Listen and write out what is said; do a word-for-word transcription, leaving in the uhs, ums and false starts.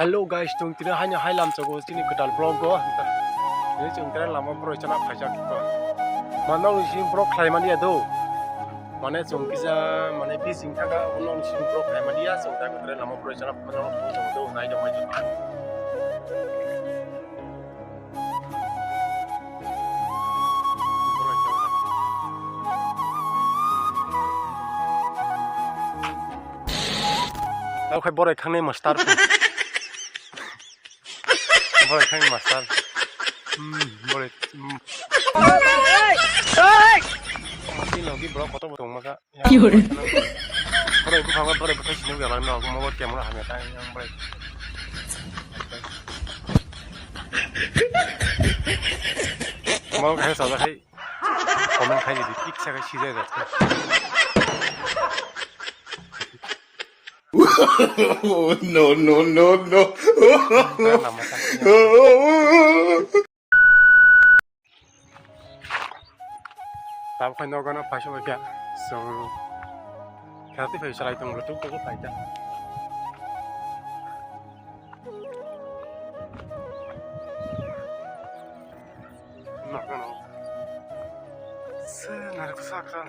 Hello guys, chwng tini haino hai lamsogo chini kwtal vlog o. Tini chwng tini lama borok chana phaijak kho. Mano ni simi borok khlai mani ya do. Mane chwng kisa mane bising thaka uno ni simi borok khlai mani ya, chwng tini lama borok chana phaijak kho, nai do mai do. Tao khai borai khangnai master. Borai khangnai master. Hmm, borai. Hmm. Mati logi borok kotor bo tongma kha. Ki hore? Borai buphang borai buphang sini uya lang no, mo camera hamya ta yang borai. Mo khai sa khai. Comment khai di, tik sa khai sijai da. No, no, no, no. Tamo khai nogo no paisa bai kha. So, khati phai salai tong, tuk tuk phai ta. Nogo no. Se nariksa kha.